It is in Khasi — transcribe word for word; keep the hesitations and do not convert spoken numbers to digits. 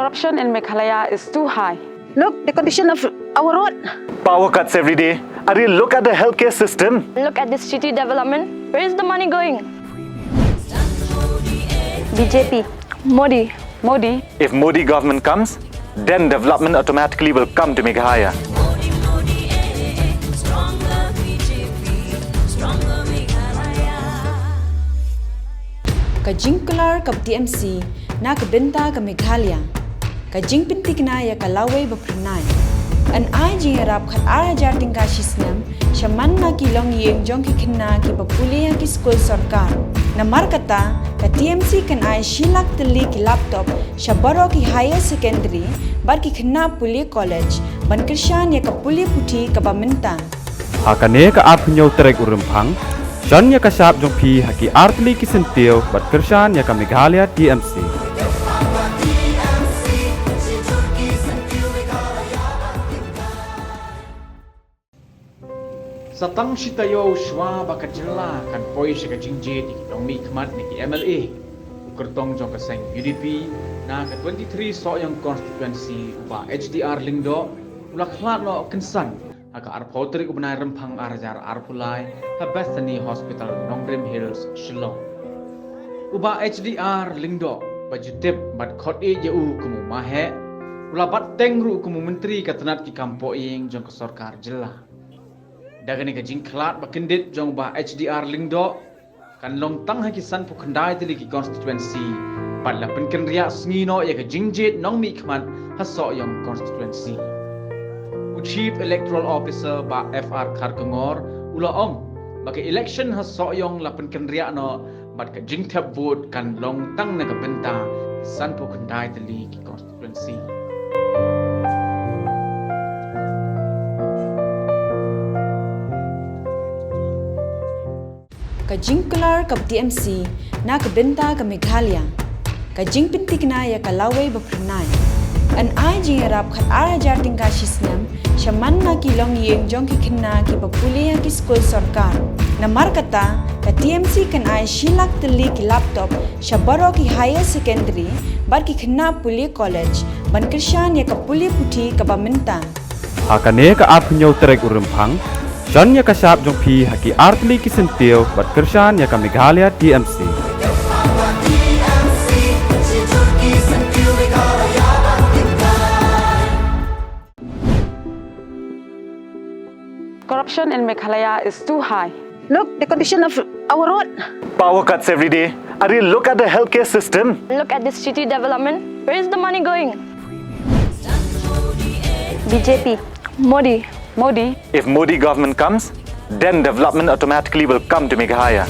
Corruption in Meghalaya is too high. Look, the condition of our road. Power cuts every day. Are you look at the healthcare system? Look at the city development. Where is the money going? B J P. Modi. Modi. If Modi government comes, then development automatically will come to Meghalaya. Ka jingkular ka T M C na ka bynta ka Meghalaya. Ka jingpynthikna ïa ka lawei ba phyrnai. Yn ai jingïarap khat ar hajar tyngka shi snem sha man la ki longïing jong ki khynnah kiba pule ha ki skul sorkar. Namar kata, ka T M C kan ai shi lak tylli ki laptop sha baroh ki higher secondary bad ki khynnah pule college ban kyrshan ïa ka pule puthi kaba mynta. Ha kane ka arphew hynñiew tarik u Rymphang, shon ïa ka shap jong phi ha ki artylli ki syntiew bad kyrshan ïa ka Meghalaya T M C. Sa tang shi taïew shuwa ba ka jylla kan poi sha ka jingjied ïa ki nongmihkhmat ne ki M L A, u kyrtong jong ka seng U D P na ka twenty-three Sohiong constituency, u Bah H D R Lyngdoh, u la khlad noh kynsan ha ka arphew tarik u bnai Rymphang ar hajar arphew lai ha Bethany Hospital, Nongrim Hills, Shillong. U Bah H D R Lyngdoh, ba ju tip bad khot ïeit ïa u kum u Maheh, u la bat teng ruh kum u Myntri ka tnat ki kam pohïing jong ka sorkar jylla. Da kane ka jingkhlad ba kyndit jong u Bah H D R Lyngdoh, kan long tang ha ki sanphew khyndai tylli ki constituency bad la pynkynriah sngi noh ïa ka jingjied nongmihkhmat ha Sohiong constituency. U Chief Electoral Officer Bah F R Kharkongor u la ong ba ka election ha Sohiong la pynkynriah noh bad ka jingthep vote kan long tang na ka bynta ki sanphew khyndai tylli ki constituency. Ka jingkular ka T M C na ka bynta ka Meghalaya. Ka jingpynthikna ïa ka lawei ba phyrnai. Yn ai jingïarap khat ar hajar tyngka shi snem sha man la ki longïing jong ki khynnah kiba pule ha ki skul sorkar. Namar kata, ka T M C kan ai shi lak tylli ki laptop sha baroh ki higher secondary bad ki khynnah pule college ban kyrshan ïa ka pule puthi kaba mynta. Ha kane ka arphew hynñiew tarik u Rymphang, shon ïa ka shap jong phi ha ki artylli ki syntiew bad kyrshan ïa ka Meghalaya T M C. Corruption in Meghalaya is too high. Look, the condition of our road. Power cuts every day. Are you look at the healthcare system? Look at the city development. Where is the money going? B J P. Modi. Modi. If Modi government comes, then development automatically will come to Meghalaya.